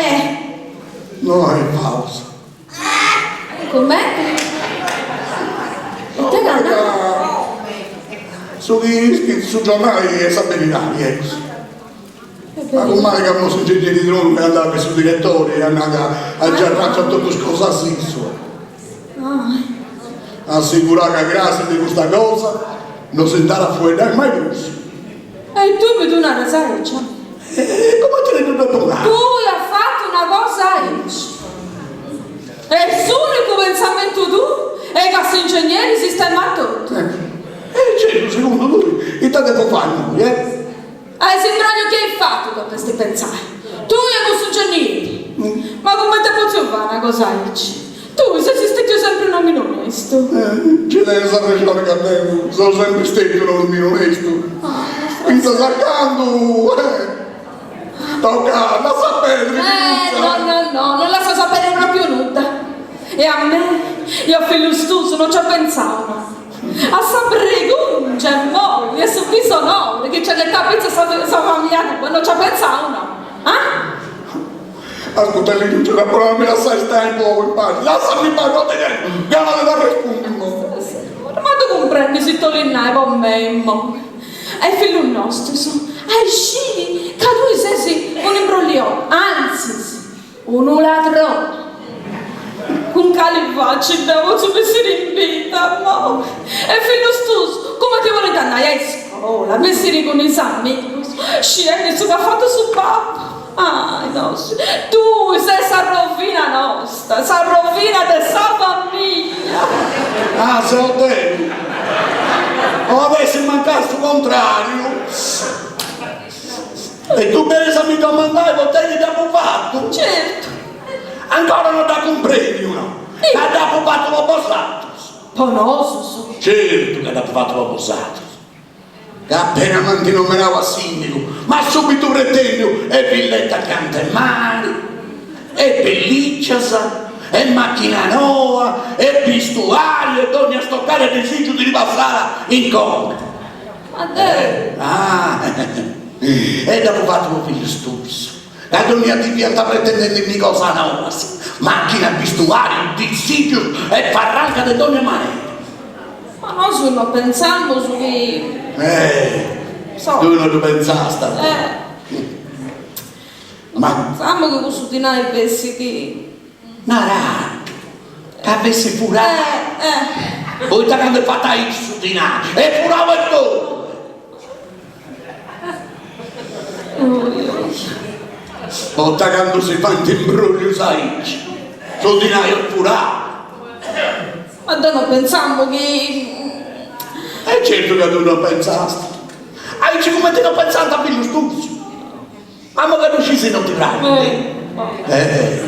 no est falsu. Cumenti? Ite nau? Su chi scritu in su giornali est sa beridadi, eccu. Mancu mali ca no s'ingegneri Tronu est andau a su diretori e at nau ca at giai arrangiau totu is cosas issu. Assegurau ca gràtzias de custa cosa no si nd'at a fueddai mai prus. E tui mi ddu naras aici? E cumenti ti ddu depu nai? Tui as fatu una cosa aici. E s'unicu pensamentu tuu est ca s'ingegneri sistemat totu. E certu, segundu tui, ita depu fai immoi, eh? A s'imbrògliu chi as fatu depis pentzai, tui e cussu ingegneri. Ma cumenti as potziu fai una cosa aici? Tui ses stetiu sempri un'omini onestu. Nci tenis arrexoni ca deu seu sempri stetiu un'omini onestu. Fintzas a candu tocat, lassa perdi Eh, no, no, no, non lassa perdi propriu nudda. E a mei e a fillus tuus non ci at pentzau, no. A sa bregungia immoi e su disonori chi nc'at ghetau apitzus sa sa familia tua non ci at pentzau no. Ah? Ascurta Linuccia, però mi lassai stai un pocu in paxi, lassami in paxi, no tengu gana de t'arrespundi immoi. Ma ddu cumprendis ita 'olit nai po mei immoi? A is fillus nostus, a isciri ca tui ses un'imbrollioni, antzis, Unu ladroni! Cun cali faci deu potzu bessiri in bidda, no? E fillus tuus, cumenti bolint andai a iscola, bessiri cun is amigus, sciendi su chi at fatu su babbu? Ai, nossi, tui ses sa rovina nosta, sa rovina de sa famiglia! Ah, seu deu? O at essi mancai su contrariu? E tui benis a mi domandai po tei chi dd'apu fatu? Certu! Ancora no dd'as cumprendiu, no? Ca dd'apu fatu po bosatrus. Po nosus? Certu ca dd'apu fatu po bosatrus. Ca appena m'ant nomenau a sindigu, m'at subitu pretendiu e villetta acanta 'e mari, e pelliccias, e macchina noa, e bistuariu, e dogna stoccada e disigiu chi ddi passat in conca. Ma deu. Ah, e dd'apu fatu po fillus tuus, ca dònnia dì fiant pretendendimi cosas noas, machina, bistuariu, disigius e farranca de dònnia manera. Ma nosu no pentzamus chi. Eh, tui no ddu pentzast. Eh. Ma. Pentzamus chi cussu dinai fessit. Narat ca fessit furau. Eh, eh. Poita candu est fatu aici su dinai, est furau e totu. Poita candu si faint imbròllius aici, su dinai est furau. Ma deu no pentzamu chi. E certu ca tui no pentzast. Aici cumenti no pentzant fillus tuus. Ma mo ca ddu scis non ti praxit? Eh,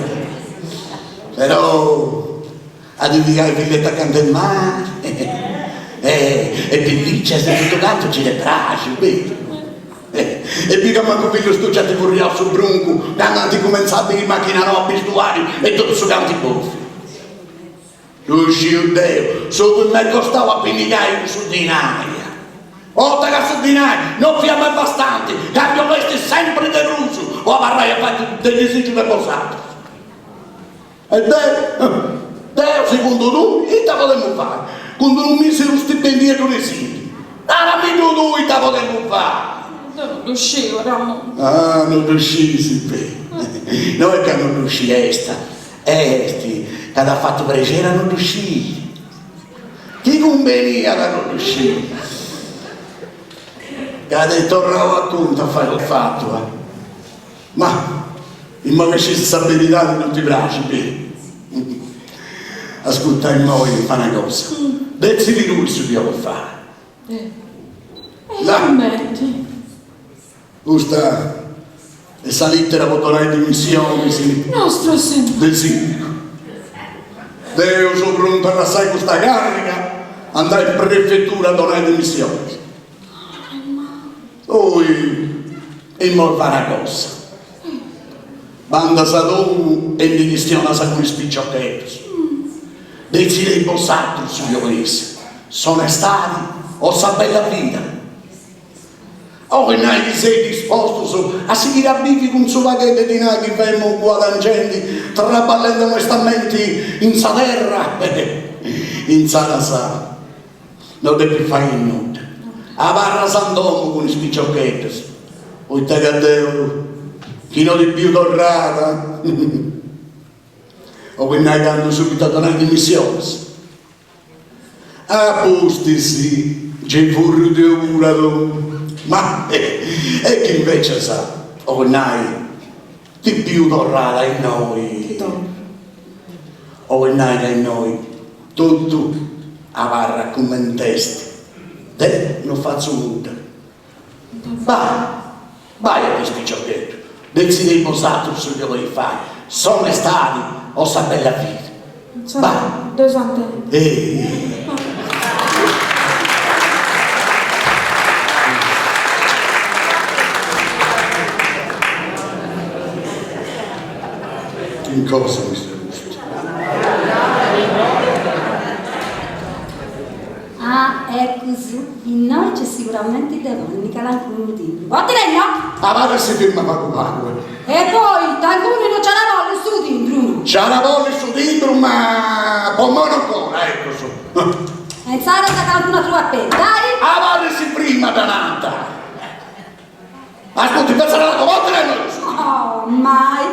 però a ddi pigai villetta acanta 'e mari e pelliccias e totu cantu nci dd'est praxiu, beru? E biu ca mancu fillus tuus ant furriau su bruncu candu ant cumentzau a biri machina noa, bistuariu e totu su c'ant bofiu. Ddu sciu deu, su chi m'est costau a pinnigai cussu dinai. Poita ca su dinai no fiat mai bastanti, ca ndi 'olestis sempri de prus po abarrai a fatu de disigiu de bosatrus. E deu, deu segundu tui, ita podemu fai? Cun d'unu miseru stipendieddu de sindigu. Narami-ddu tui ita podemu fai! Deu no ddu sciu, Ramundu. Ah, no ddu sciis, beh. No est ca no ddu sciesta, est ca t'at fatu prexeri a no ddu sciri. Ti cumbeniat a no ddu sciri. Ca t'est torrau a contu a fai fatu, ah. Ma, immoi ca scis sa beridadi no ti praxit, beh. Ascurta immoi, fa una cosa, detzidi tui su chi 'olis fai. E cumenti? Custa est sa littera po donai dimissionis Nostru Signori. De sindigu. Deu seu prontu a lassai custa carriga, andai in prefettura a donai dimissionis. Tui immoi fa una cosa, bandas a domu e ndi chistionas cun is piciocheddus, detzidei bosatrus su chi 'oleis, s'onestadi o sa bella vida. Olit nai chi seis dispostus a sighiri a bivi cun su pagheddu 'e dinai chi femu guadangendi traballendi onestamenti in sa terra? Insaras No depis fai nudda, abarras in domu cun is piciocheddus, poita ca deu chi no ti biu torrada, 'olit nai ca andu subitu a donai dimissionis. A pustis nci furriu deu puru a domu, ma e chi invecias, 'olit nai, ti biu torrada innoi, 'olit nai ca innoi totu abarrat cument'est, deu no fatzu nudda. Bai, bai a is piciocheddus, detzidei bosatrus su chi 'oleis fai, s'onestadi o sa bella vida. Bai. Ehi. In cosa mi seu custu? Ah, ecus, innoi c'est siguramenti de ponni calancunu timbru. Po ti no? Abarra si firma pagu pagu. E poi, tancunu no c'at a bolli su timbru, no? C'at a bolli su timbru, ma po moi no ancora, ecus. E insaras calancunu atru paperi, dai! Abarra si prima dda nant. Ascurti, pensa una cosa, Oh, mai!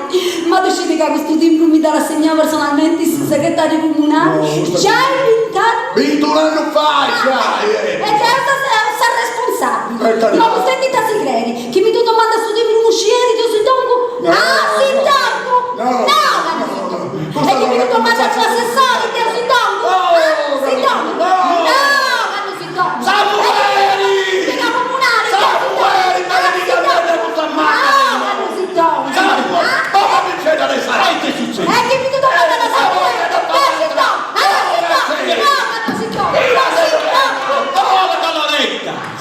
Ma ddu scit ca custu timbru mi dd'at assegnau personalmenti su segretariu comunali giai bint'annus? Bintun'annu fait, giai! E deu seu sa responsabili! Ma vostè ita si creit? Chi mi ddu domandat su timbru unu scieri deu si dongu? Ah, si dongu? No, ca no si dongu! E chi mi ddu domandat su assessori deu si dongu? Ah, si dongu? No, ca no si dongu! Samueli! Samueli,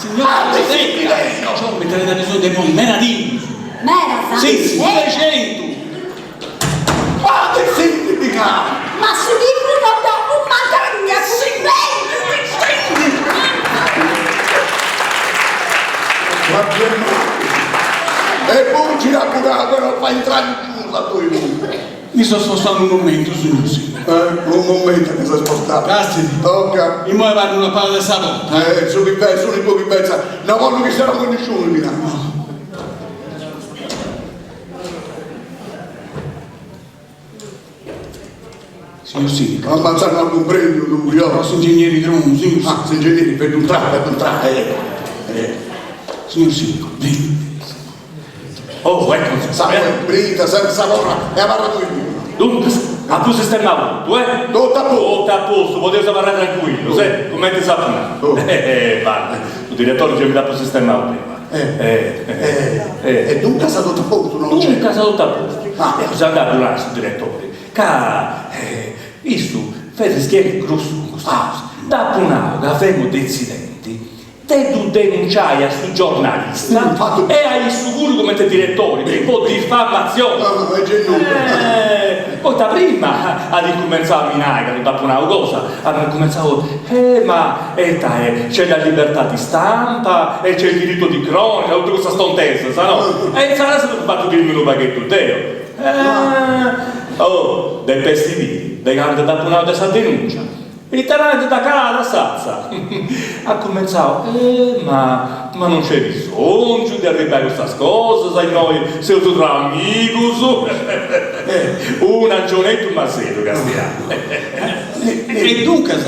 Signora Lisetta, ciò mi tenete bisogno de ponni meda timbrus. Medas? Si, si, duxentus. Ma su timbru no ddu mantennia E puru a curadu no fa intrare nisciunu a tui puru. Mi so spostau unu momentu, signor sindaco. Eh, unu momentu ti ses spostau. Castidi. Tocca. Imoi abarru una paga de sa porta. Eh, su chi pensa, s'unicu chi pensa, no bollu chi siat cun nisciunu, mi nau. Signor sindaco. Ammazza no cumprendiu tui, oh. No, s'ingegneri Tronu, signor sindaco. Ah, s'ingegneri, per un tra, per un tra, eh. eh. Signor sindaco, venite. Oh, ecco, Sa brinta, senza porra, e abarra tui puru. Dunque, apu sistemau totu, eh? Totu a postu. Totu a postu, podeus abarrai tranquillus, eh? Cumenti s'apu nau. Eh, va, su direttori gei mi dd'apu sistemau deu. Eh, eh, e duncas totu a postu, no nc'est? Duncas totu a postu. Deu seu andau a ddu nai a su diretori, ca issu fait schieri grussu cun custa cosa. Dd'apu nau ca femu detzidendi de ddu denunciai a su giornalista e a issu puru cumenti diretori po diffamazioni. Poita prima at incumentzau a mi nai, candu dd'apu nau cosa, at incumentzau, eh ma ita è, c'è la libertà di stampa e c'è il diritto di cronaca, totu custas tontesas, no? E insaras apu fatu timiri unu pagheddu deu. Oh, depesti biri de candu dd'apu nau de sa denuncia. Ita nant dd'at calada s'atza? At cumentzau, Eh, ma ma non nc'est bisongiu de arribbai a custas cosas, innoi seus tra amigus. Un'angioneddu masedu, castia. E duncas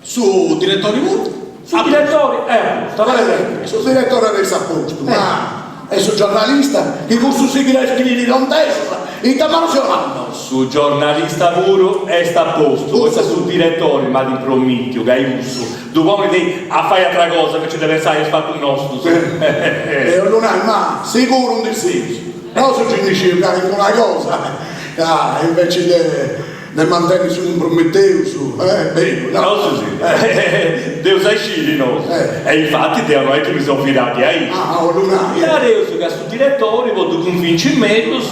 su diretori puru? Su diretori est a postu, a parer Su diretori est a postu, ma e su giornalista chi cussu sighit a iscriri tontesas, ita malu seus annos? Su giornalista puru est a postu, poita su diretori m'at impromìtiu ca cussu ddu ponit a fai atra cosa invece de pensai a is fatus nostus. E 'ollu nai, ma siguru ndi seus? Nosu gei ndi sciu calincuna cosa, ca inveci de De mantenni su cumpromitiu, eh, beru, no? Nosu si. Dd'eus a isciri nosu. E infati deu no est chi mi seu fidau de aici. Ah, 'ollu nai, eh. Nareus ca su diretori po ddu cunvinci mellus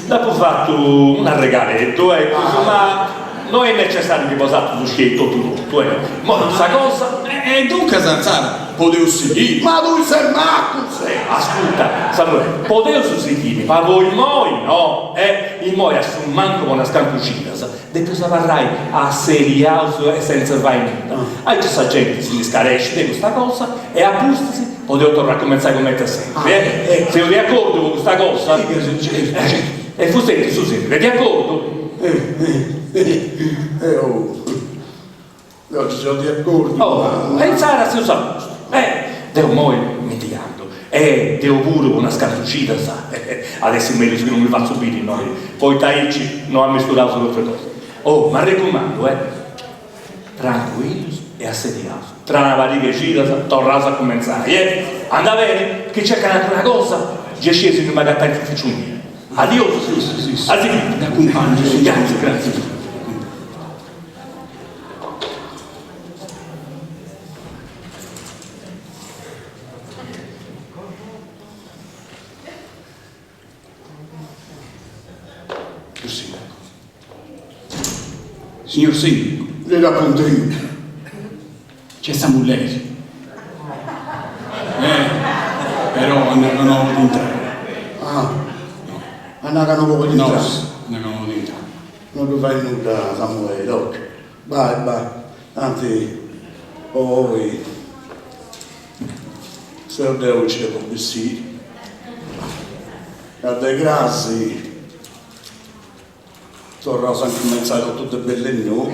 dd'apu fatu un'arregaleddu, ecus, ma no est necessariu chi bosatrus sciei totu totu, eh. Moi sa cosa. E duncas, intzara, podeus sighiri. Ma tui ses macu, ses! Ascurta, Samuele, podeus sighiri, ma po immoi no, eh. Immoi a su mancu po unas cantu cidas depeus abarrai asseliaus e sentza fai nudda, aici sa genti si ndi scarescit de custa cosa e a pustis podeus torrai a cumentzai cumenti a sempri, eh? Seus de acordu po custa cosa? E fusteti su sìndigu est de acordu? Deu ci seu de acordu, ma. Oh, e insaras seus a postu. Eh, deu immoi mi ndi andu. E deu puru po unas cantu cidas at essi mellus chi non mi fatzu biri innoi, poita aici no amesturaus totu e cosa. Oh, m'arrecumandu, eh. Trancuillus e assediaus. Tra una pariga 'e cidas torraus a cumentzai, eh. Andat beni? Chi c'est calincuna cosa, gei scieis innui m'agatai in s'uficiu miu. Adiosu. A sighiri. T'acumpangiu. Gratzias, gratzias. Su sindaco. Signor sindaco. Li raccontu. C'è sa mulleri. Eh, però at nau ca no podit intrai. Ah, at nau ca no podit intrai. No, at nau ca no podit intrai. No ddu fait nudda Samuele, ok. Bai, bai, tanti po oi seu deu chi nci depu bessiri, ca de crasi torraus a incumentzai totu de bellu e nou.